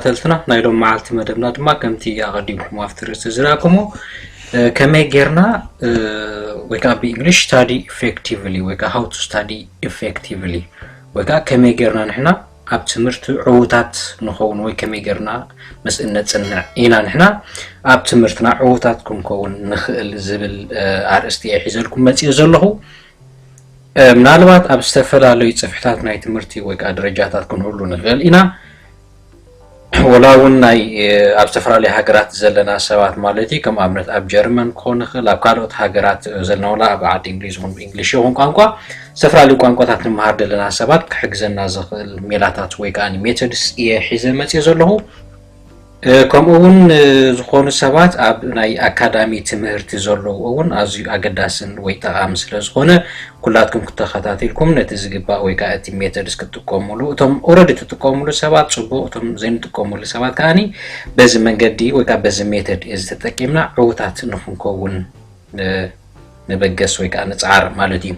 ተኸታተልትና፣ ናይ ሎም መዓልቲ መደብና ድማ ከምቲ ኣቐዲምኩም ኣብቲ ርእሲ ዝረኣኩሞ፣ እ፣ ከመይ ጌርና፣ እ፣ ወይ ከዓ ብእንግሊሽ study effectively ወይ ከዓ how to study effectively ወይ ከዓ ከመይ ጌርና ንሕና ኣብ ትምህርቲ ዕዉታት ንኸውን ወይ ከመይ ጌርና ምስእን ነጽንዕ ኢና ንሕና ኣብ ትምህርትና ዕዉታት ክንከውን ንኽእል ዝብል፣ እ፣ ኣርእስቲ እየ ሒዘልኩም መጽዮ ዘለኹ። እ፣ ምናልባት ኣብ ዝተፈላለዩ ጽፍሕታት ናይ ትምህርቲ ወይ ከዓ ደረጃታት ክንህሉ ንኽእል ኢና። ወላ እውን ናይ፣ እ፣ ኣብ ዝተፈላለዩ ሃገራት ዘለና ሰባት ማለት እዩ፣ ከም ኣብነት ኣብ ጀርመን ክኾን ይኽእል፣ ኣብ ካልኦት ሃገራት ዘለና፣ ወላ ኣብ ዓዲ እንግሊዝ ይኹን ብእንግሊሽ ይኹን ቋንቋ ዝተፈላለዩ ቋንቋታት ንመሃር ዘለና ሰባት ክሕግዘና ዝኽእል ሜላታት ወይ ከዓ ሜቶድስ እየ ሒዘ መፅእ ዘለኹ። እ፣ ከምኡ እውን፣ እ፣ ዝኾኑ ሰባት ኣብ ናይ ኣካዳሚ ትምህርቲ ዘለዉ እውን ኣዝዩ ኣገዳስን ወይ ጠቓሚ ስለ ዝኾነ ኩላትኩም ክተኸታተልኩም ነቲ ዝግባእ ወይ ከዓ እቲ ሜቶድስ ክትጥቀሙሉ፣ እቶም ኦረዲ ትጥቀሙሉ ሰባት ጽቡቕ፣ እቶም ዘይንጥቀሙሉ ሰባት ከዓኒ በዚ መንገዲ ወይ ከዓ በዚ ሜቶድ እዚ ተጠቂምና ዕዉታት ንኽንከውን እ፣ ንበገስ ወይ ከዓ ንጽዓር ማለት እዩ።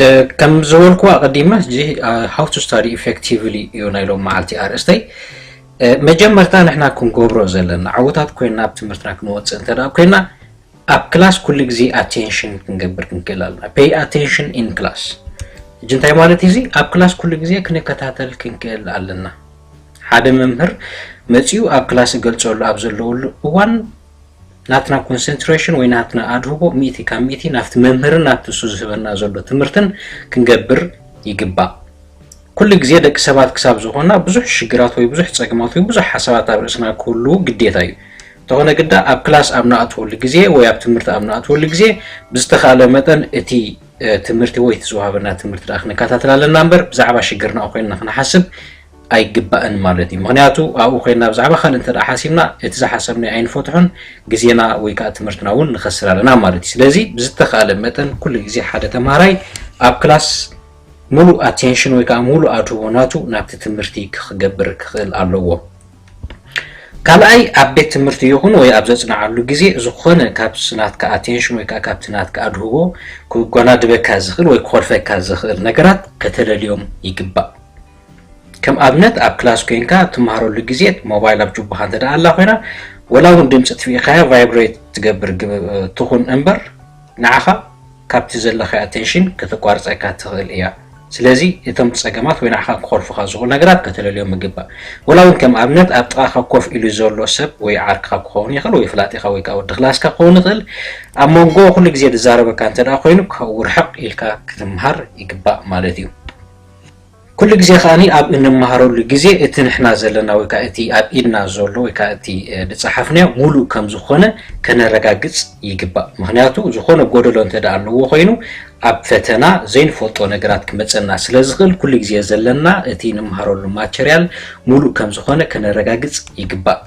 እ፣ ከም ዝበልኩ ኣቐዲመ ሕጂ፣ እ፣ how to study effectively እዩ ናይ ሎም መዓልቲ ኣርእስተይ። እ፣ መጀመርታ ንሕና ክንገብሮ ዘለና ዕዉታት ኮይና ኣብ ትምህርትና ክንወፅእ እንተ ደኣ ኮይና ኣብ ክላስ ኩሉ ግዜ ኣቴንሽን ክንገብር ክንክእል ኣለና። Pay attention in class። ሕጂ እንታይ ማለት እዩ እዚ? ኣብ ክላስ ኩሉ ግዜ ክንከታተል ክንክእል ኣለና። ሓደ መምህር መጺኡ ኣብ ክላስ እገልጸሉ ኣብ ዘለወሉ እዋን ናትና ኮንሰንትሬሽን ወይ ናትና ኣድህቦ ሚእቲ ካብ ሚእቲ ናብቲ መምህርን ናብቲ እሱ ዝህበና ዘሎ ትምህርትን ክንገብር ይግባእ። ኩሉ ግዜ ደቂ ሰባት ክሳብ ዝኾና ብዙሕ ሽግራት ወይ ብዙሕ ጸገማት ወይ ብዙሕ ሓሳባት ኣብ ርእስና ክህሉ ግዴታ እዩ። እንተኾነ ግዳ ኣብ ክላስ ኣብ ንኣትወሉ ግዜ ወይ ኣብ ትምህርቲ ኣብ ንኣትወሉ ግዜ ብዝተኻእለ መጠን እቲ፣ እ፣ ትምህርቲ ወይ እቲ ዝወሃበና ትምህርቲ ደኣ ክንከታተል ኣለና እምበር ብዛዕባ ሽግርና ኮይንና ክንሓስብ ኣይግባእን ማለት እዩ። ምኽንያቱ ኣብኡ ኮይንና ብዛዕባ ካልእ እንተ ደኣ ሓሲብና እቲ ዝሓሰብናዮ ኣይንፈትሖን፣ ግዜና ወይ ከዓ ትምህርትና እውን ንኸስር ኣለና ማለት እዩ። ስለዚ ብዝተኻእለ መጠን ኩሉ ግዜ ሓደ ተምሃራይ ኣብ ክላስ ሙሉእ ኣቴንሽን ወይ ከዓ ሙሉእ ኣድህቦ ናቱ ናብቲ ትምህርቲ ክገብር ክኽእል ኣለዎ። ካልኣይ ኣብ ቤት ትምህርቲ ይኹን ወይ ኣብ ዘጽንዓሉ ግዜ ዝኾነ ካብቲ ናትካ ኣቴንሽን ወይ ከዓ ካብቲ ናትካ ኣድህቦ ክጓናድበካ ዝኽእል ወይ ክኾልፈካ ዝኽእል ነገራት ከተለልዮም ይግባእ። ከም ኣብነት ኣብ ክላስ ኮይንካ ትመሃረሉ ግዜ ሞባይል ኣብ ጁባኻ እንተ ደኣ ኣላ ኮይና ወላ እውን ድምፂ ጥፊእካያ ቫይብሬት ትገብር ግብ-፣ ትኹን እምበር ንዓኻ ካብቲ ዘለኻዮ ኣቴንሽን ከተቋርፀካ ትኽእል እያ። ስለዚ እቶም ፀገማት ወይ ንዓኻ ክኾልፉኻ ዝኽእሉ ነገራት ከተለልዮም ይግባእ። ወላ እውን ከም ኣብነት ኣብ ጥቓኻ ኮፍ ኢሉ ዘሎ ሰብ ወይ ዓርክኻ ክኸውን ይኽእል ወይ ፍላጢኻ ወይ ከዓ ወዲ ክላስካ ክኸውን ይኽእል። ኣብ መንጎ ኩሉ ግዜ ዝዛረበካ እንተ ደኣ ኮይኑ ካብኡ ርሕቕ ኢልካ ክትምሃር ይግባእ ማለት እዩ። ኩሉ ግዜ ከኣኒ ኣብ እንመሃረሉ ግዜ እቲ ንሕና ዘለና ወይ ከዓ እቲ ኣብ ኢድና ዘሎ ወይ ከዓ እቲ፣ እ፣ ዝጸሓፍናዮ ሙሉእ ከም ዝኾነ ከነረጋግጽ ይግባእ። ምኽንያቱ ዝኾነ ጎደሎ እንተ ደኣ ኣለዎ ኮይኑ ኣብ ፈተና ዘይንፈልጦ ነገራት ክመጸና ስለ ዝኽእል ኩሉ ግዜ ዘለና እቲ እንመሃረሉ ማተርያል ሙሉእ ከም ዝኾነ ከነረጋግጽ ይግባእ።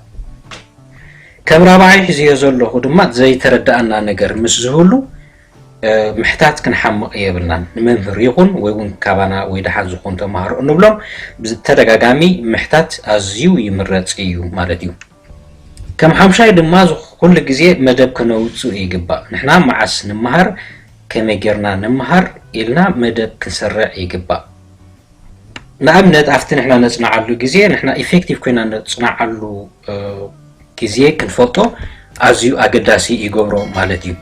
ከም ራብዓይ ሒዝዮ ዘለኹ ድማ ዘይተረዳኣና ነገር ምስ ዝህሉ፣ እ፣ ምሕታት ክንሓምቕ የብልናን። ንመምህር ይኹን ወይ እውን ካባና ወይ ደሓን ዝኾኑ ተምሃሮ እንብሎም ብተደጋጋሚ ምሕታት ኣዝዩ ይምረጽ እዩ ማለት እዩ። ከም ሓምሻይ ድማ ዝ-፣ ኩሉ ግዜ መደብ ከነውጽእ ይግባእ። ንሕና መዓስ ንምሃር፣ ከመይ ጌርና ንምሃር ኢልና መደብ ክንሰርዕ ይግባእ። ንኣብነት ኣብቲ ንሕና ነጽንዓሉ ግዜ፣ ንሕና ኢፌክቲቭ ኮይና ነጽንዓሉ፣ እ፣ ግዜ ክንፈልጦ ኣዝዩ ኣገዳሲ ይገብሮ ማለት እዩ።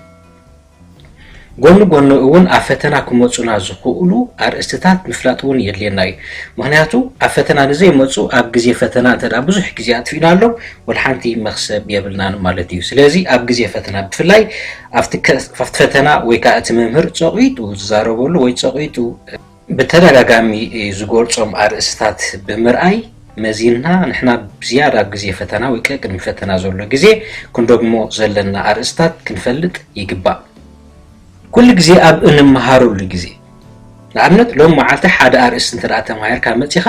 ጎኒ ጎኒ እውን ኣብ ፈተና ክመጹና ዝኽእሉ ኣርእስትታት ምፍላጥ እውን የድልየና እዩ። ምኽንያቱ ኣብ ፈተና ንዘይመጹ ኣብ ግዜ ፈተና እንተ ደኣ ብዙሕ ግዜ ኣጥፊእናሎም ወላ ሓንቲ መኽሰብ የብልናን ማለት እዩ። ስለዚ ኣብ ግዜ ፈተና ብፍላይ ኣብቲ ከ-፣ ኣብቲ ፈተና ወይ ከዓ እቲ መምህር ጸቒጡ ዝዛረበሉ ወይ ጸቒጡ ብተደጋጋሚ ዝገልጾም ኣርእስትታት ብምርኣይ መዚንና ንሕና ብዝያዳ ኣብ ግዜ ፈተና ወይ ቅድሚ ፈተና ዘሎ ግዜ ክንደግሞ ዘለና ኣርእስትታት ክንፈልጥ ይግባእ። ኩሉ ግዜ ኣብ እንመሃረሉ ግዜ፣ ንኣብነት ሎም መዓልቲ ሓደ ኣርእስቲ እንተ ደኣ ተማሂርካ መጺኻ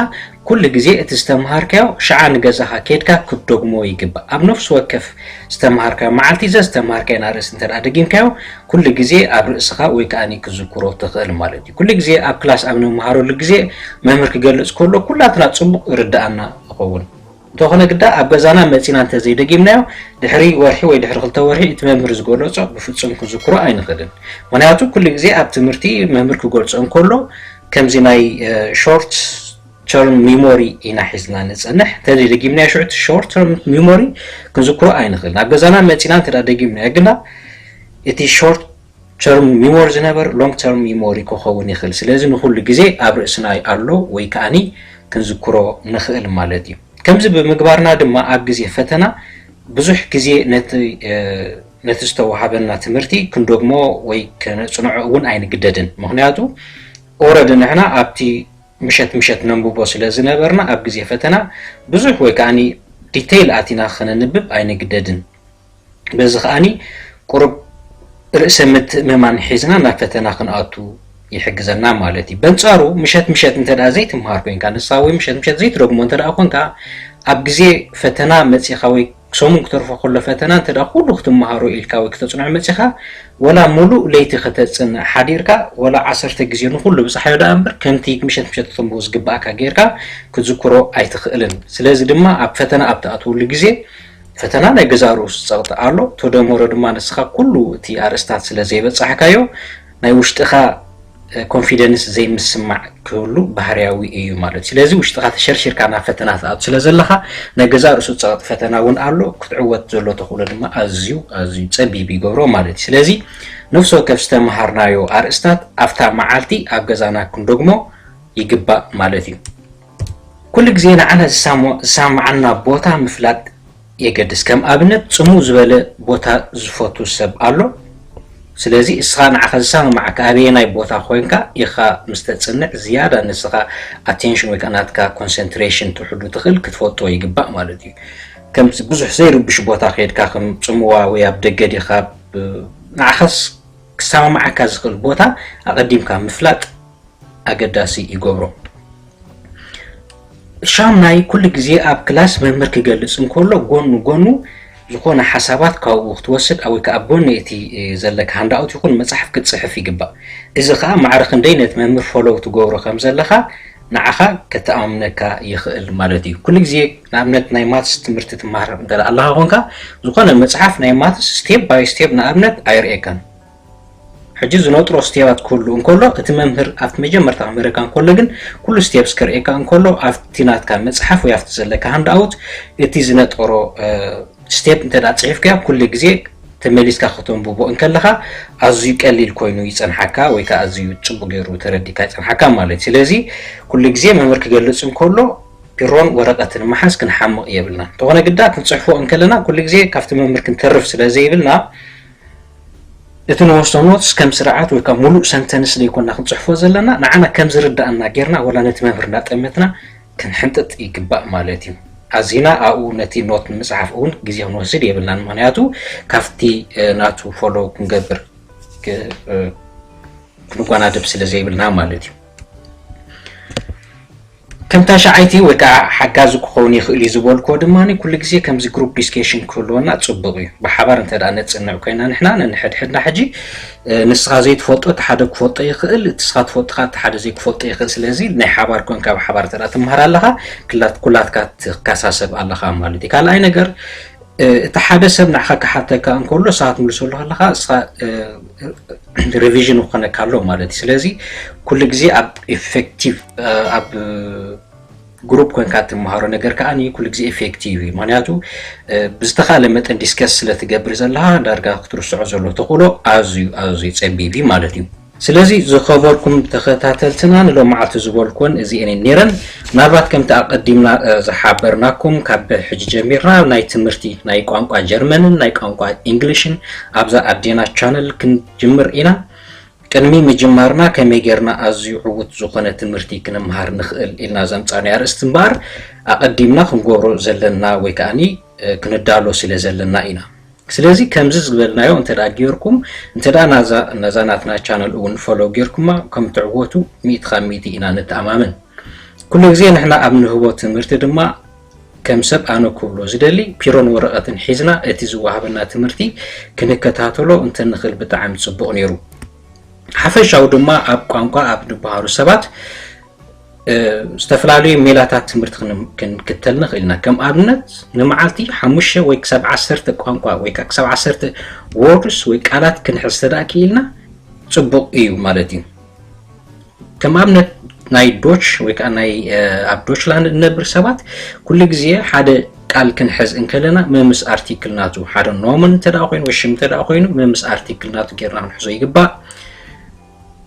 ኩሉ ግዜ እቲ ዝተምሃርካዮ ሽዓ ንገዛኻ ኬድካ ክትደግሞ ይግባእ። ኣብ ነፍሲ ወከፍ ዝተምሃርካዮ መዓልቲ ዘዝተምሃርካዮ ኣርእስቲ እንተ ደኣ ደጊምካዮ ኩሉ ግዜ ኣብ ርእስኻ ወይ ከኣ ክዝክሮ ትኽእል ማለት እዩ። ኩሉ ግዜ ኣብ ክላስ ኣብ ንምሃረሉ ግዜ መምህር ክገልጽ ከሎ ኩላትና ጽቡቕ ይርድኣና ይኸውን። እንተኾነ ግዳ ኣብ ገዛና መጺና እንተ ዘይደጊምናዮ ድሕሪ ወርሒ ወይ ድሕሪ ክልተ ወርሒ እቲ መምህር ዝገለጾ ብፍጹም ክንዝክሮ ኣይንኽእልን። ምኽንያቱ ኩሉ ግዜ ኣብ ትምህርቲ መምህር ክገልጾ እንከሎ ከምዚ ናይ፣ እ፣ ሾርት term memory ኢና ሒዝና ንፀንሕ። እንተ ደጊምናዮ ሽዑ እቲ short term memory ክንዝክሮ ኣይንኽእል። ናብ ገዛና መፂና እንተ ደጊምናዮ ግና እቲ short term memory ዝነበር long term memory ክኸውን ይኽእል። ስለዚ ንኹሉ ግዜ ኣብ ርእስና ኣሎ ወይ ከዓኒ ክንዝክሮ ንኽእል ማለት እዩ። ከምዚ ብምግባርና ድማ ኣብ ግዜ ፈተና ብዙሕ ግዜ ነቲ ነቲ ዝተዋሃበና ትምህርቲ ክንደግሞ ወይ ከነፅንዖ እውን ኣይንግደድን። ምክንያቱ already ንሕና ኣብቲ ምሸት ምሸት ነንብቦ ስለ ዝነበርና ኣብ ግዜ ፈተና ብዙሕ ወይ ከዓኒ detail ኣቲና ከነንብብ ኣይንግደድን። በዚ ከዓኒ ቁሩብ ርእሰ ምትእምማን ሒዝና ናብ ፈተና ክንኣቱ ይሕግዘና ማለት እዩ። በንጻሩ ምሸት ምሸት እንተ ደኣ ዘይትምሃር ኮንካ ንሳ ወይ ምሸት ምሸት ዘይትደግሞ እንተ ደኣ ኮንካ ኣብ ግዜ ፈተና መጺኻ ወይ ሰሙን ክተርፎ ከሎ ፈተና እንተ ደኣ ኩሉ ክትምሃሮ ኢልካ ወይ ክተጽንዖ መጺኻ ወላ ሙሉእ ለይቲ ከተጽንዕ ሓዲርካ ወላ ዓሰርተ ግዜ ንኹሉ ብጽሓዮ ደኣ እምበር ከምቲ ምሸት ምሸት ክተንብቦ ዝግብኣካ ጌርካ ክትዝክሮ ኣይትኽእልን። ስለዚ ድማ ኣብ ፈተና ኣብ ትኣትወሉ ግዜ ፈተና ናይ ገዛእ ርእሱ ጸቕጢ ኣሎ። ተደመሮ ድማ ንስኻ ኩሉ እቲ ኣርእስታት ስለ ዘይበጻሕካዮ ናይ ውሽጥኻ ኮንፊደንስ ዘይምስማዕ ክህሉ ባህርያዊ እዩ ማለት እዩ። ስለዚ ውሽጥኻ ተሸርሺርካ ናብ ፈተና ትኣቱ ስለ ዘለኻ ናይ ገዛእ ርእሱ ጸቕጢ ፈተና እውን ኣሎ። ክትዕወት ዘሎ ተኽእሎ ድማ ኣዝዩ ኣዝዩ ጸቢብ ይገብሮ ማለት እዩ። ስለዚ ነፍሲ ወከፍ ዝተምሃርናዮ ኣርእስታት ኣብታ መዓልቲ ኣብ ገዛና ክንደግሞ ይግባእ ማለት እዩ። ኩሉ ግዜ ንዓና ዝሳሞ- ዝሰማዓና ቦታ ምፍላጥ የገድስ። ከም ኣብነት ጽምው ዝበለ ቦታ ዝፈቱ ሰብ ኣሎ። ስለዚ እስኻ ንዓኻ ዝሰማማዓካ ኣበየናይ ቦታ ኮይንካ ኢኻ ምስ ተጽንዕ ዝያዳ ንስኻ ኣቴንሽን ወይ ከዓ ናትካ ኮንሰንትሬሽን ትሕሉ ትኽእል ክትፈልጦ ይግባእ ማለት እዩ። ከምዚ ብዙሕ ዘይርብሽ ቦታ ከይድካ ከም ጽምዋ ወይ ኣብ ደገ ዲኻ ብ- ንዓኻስ ክሰማማዓካ ዝኽእል ቦታ ኣቐዲምካ ምፍላጥ ኣገዳሲ ይገብሮ። ሻምናይ ኩሉ ግዜ ኣብ ክላስ መምህር ክገልጽ እንከሎ ጎኑ ጎኑ ዝኾነ ሓሳባት ካብኡ ክትወስድ ወይ ከዓ ኣብ ጎኒ እቲ ዘለካ ሃንዳውት ይኹን መጽሓፍ ክትጽሕፍ ይግባእ። እዚ ከዓ ማዕረ ክንደይ ነቲ መምህር ፎሎው ትገብሮ ከም ዘለኻ ንዓኻ ከተኣምነካ ይኽእል ማለት እዩ። ኩሉ ግዜ ንኣብነት ናይ ማትስ ትምህርቲ ትመሃር እንተ ኣለኻ ኮንካ ዝኾነ መጽሓፍ ናይ ማትስ ስቴፕ ባይ ስቴፕ ንኣብነት ኣይርእየካን። ሕጂ ዝነጥሮ ስቴባት ክህሉ እንከሎ እቲ መምህር ኣብቲ መጀመርታ ክምህረካ እንከሎ ግን ኩሉ ስቴፕስ ከርእየካ እንከሎ ኣብቲ ናትካ መፅሓፍ ወይ ኣብቲ ዘለካ ሃንዳውት እቲ ዝነጠሮ ስቴፕ እንተ ደኣ ፅሒፍካዮ ኩሉ ግዜ ተመሊስካ ከተንብቦ እንከለኻ ኣዝዩ ቀሊል ኮይኑ ይፀንሓካ ወይ ከዓ ኣዝዩ ፅቡቅ ገይሩ ተረዲካ ይፀንሓካ ማለት እዩ። ስለዚ ኩሉ ግዜ መምህር ክገልፅ እንከሎ ቢሮን ወረቀትን ምሓዝ ክንሓምቕ የብልና። እንተኾነ ግዳ ክንፅሕፎ እንከለና ኩሉ ግዜ ካብቲ መምህር ክንተርፍ ስለ ዘይብልና እቲ ንወስዶ ኖትስ ከም ስርዓት ወይ ከዓ ሙሉእ ሰንተንስ ዘይኮና ክንፅሕፎ ዘለና ንዓና ከም ዝርዳእና ጌርና ወላ ነቲ መምህር እንዳጠመትና ክንሕንጥጥ ይግባእ ማለት እዩ። ኣዚና ኣብኡ ነቲ ኖት ንምፅሓፍ እውን ግዜ ክንወስድ የብልናን። ምክንያቱ ካብቲ ናቱ ፎሎ ክንገብር ክንጓናደብ ስለ ዘይብልና ማለት እዩ። ከም ታሻዓይቲ ወይ ከዓ ሓጋዚ ክኸውን ይኽእል እዩ ዝበልክዎ ድማ ኩሉ ግዜ ከምዚ ግሩፕ ዲስኬሽን ክህልወና ፅቡቅ እዩ። ብሓባር እንተ ነፅንዕ ኮይና ንሕና ነንሕድሕድና ሕጂ ንስኻ ዘይትፈልጦ እቲ ሓደ ክፈልጦ ይኽእል፣ እቲ ስኻ ትፈልጥካ እቲ ሓደ ዘይክፈልጦ ይኽእል። ስለዚ ናይ ሓባር ኮንካ ብሓባር እንተ ትምሃር ኣለኻ ኩላትካ ትከሳሰብ ኣለኻ ማለት እዩ። ካልኣይ ነገር እቲ ሓደ ሰብ ንዓኻ ክሓተካ እንከሎ ንስኻ ትምልሰሉ ከለኻ ንስኻ ሪቪዥን ክኾነካ ኣሎ ማለት እዩ። ስለዚ ኩሉ ግዜ ኣብ ኢፌክቲቭ ኣብ ግሩፕ ኮንካ ትመሃሮ ነገር ከዓ ኩሉ ግዜ ኢፌክቲቭ እዩ። ምክንያቱ ብዝተኻለ መጠን ዲስከስ ስለ ትገብር ዘለኻ ዳርጋ ክትርስዖ ዘሎ ተኽእሎ ኣዝዩ ኣዝዩ ፀቢብ እዩ ማለት እዩ። ስለዚ ዝኸበርኩም ተኸታተልትና ንሎማዓልቲ ዝበልኩወን እዚኤን ነይረን። ምናልባት ከምቲ ኣቐዲምና ዝሓበርናኩም ካብ ሕጂ ጀሚርና ናይ ትምህርቲ ናይ ቋንቋ ጀርመንን ናይ ቋንቋ ኢንግሊሽን ኣብዛ ኣዴና ቻነል ክንጅምር ኢና። ቅድሚ ምጅማርና ከመይ ጌርና ኣዝዩ ዕዉት ዝኾነ ትምህርቲ ክንምሃር ንኽእል ኢልና ዘምጻእናዮ ኣርእስቲ እምበኣር ኣቐዲምና ክንገብሮ ዘለና ወይ ከዓኒ ክንዳሎ ስለ ዘለና ኢና። ስለዚ ከምዚ ዝበልናዮ እንተ ደኣ ጌርኩም እንተ ደኣ ናዛ ነዛ ናትና ቻነል እውን ፎሎ ጌርኩማ ከም ትዕወቱ ሚእቲ ካብ ሚእቲ ኢና ንተኣማመን። ኩሉ ግዜ ንሕና ኣብ ንህቦ ትምህርቲ ድማ ከም ሰብ ኣነ ክብሎ ዝደሊ ፒሮን ወረቐትን ሒዝና እቲ ዝወሃበና ትምህርቲ ክንከታተሎ እንተንኽእል ብጣዕሚ ጽቡቕ ነይሩ። ሓፈሻዊ ድማ ኣብ ቋንቋ ኣብ ንበሃሉ ሰባት ዝተፈላለዩ ሜላታት ትምህርቲ ክንክተል ንኽእል ኢና። ከም ኣብነት ንመዓልቲ ሓሙሽተ ወይ ክሳብ ዓሰርተ ቋንቋ ወይ ከዓ ክሳብ ዓሰርተ ወርድስ ወይ ቃላት ክንሕዝ ተደኣ ክኢልና ጽቡቕ እዩ ማለት እዩ። ከም ኣብነት ናይ ዶች ወይ ከዓ ናይ ኣብ ዶችላንድ እንነብር ሰባት ኩሉ ግዜ ሓደ ቃል ክንሕዝ እንከለና መምስ ኣርቲክል ናቱ ሓደ ኖምን እንተ ኮይኑ ወይ ሽም እንተ ኮይኑ መምስ ኣርቲክል ናቱ ጌርና ክንሕዞ ይግባእ።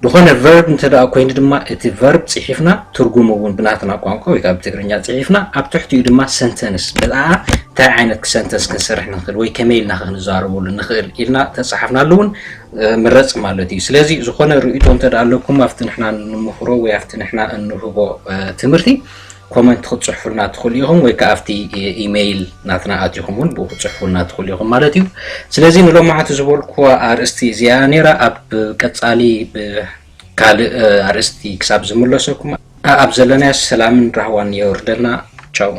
ዝኾነ ቨርብ እንተ ኮይኑ ድማ እቲ ቨርብ ፅሒፍና ትርጉሙ እውን ብናትና ቋንቋ ወይ ከዓ ብትግርኛ ፅሒፍና ኣብ ትሕቲኡ ድማ ሰንተንስ ብጣዓ እንታይ ዓይነት ሰንተንስ ክንሰርሕ ንኽእል ወይ ከመይ ኢልና ክንዛረበሉ ንኽእል ኢልና ተፃሓፍናሉ እውን ምረፅ ማለት እዩ። ስለዚ ዝኾነ ርእቶ እንተ ኣለኩም ኣብቲ ንሕና እንምህሮ ወይ ኣብቲ ንሕና እንህቦ ትምህርቲ ኮመንት ክትፅሕፉልና ትኽእሉ ኢኹም ወይ ከዓ ኣብቲ ኢሜይል ናትና ኣቲኹም እውን ብኡ ክትፅሕፉልና ትኽእሉ ኢኹም ማለት እዩ። ስለዚ ንሎማዓንቲ ዝበልኩ ኣርእስቲ እዚኣ ነይራ። ኣብ ቀፃሊ ካልእ ኣርእስቲ ክሳብ ዝምለሰኩም ኣብ ዘለናዮ ሰላምን ራህዋን የውርደልና። ቻው።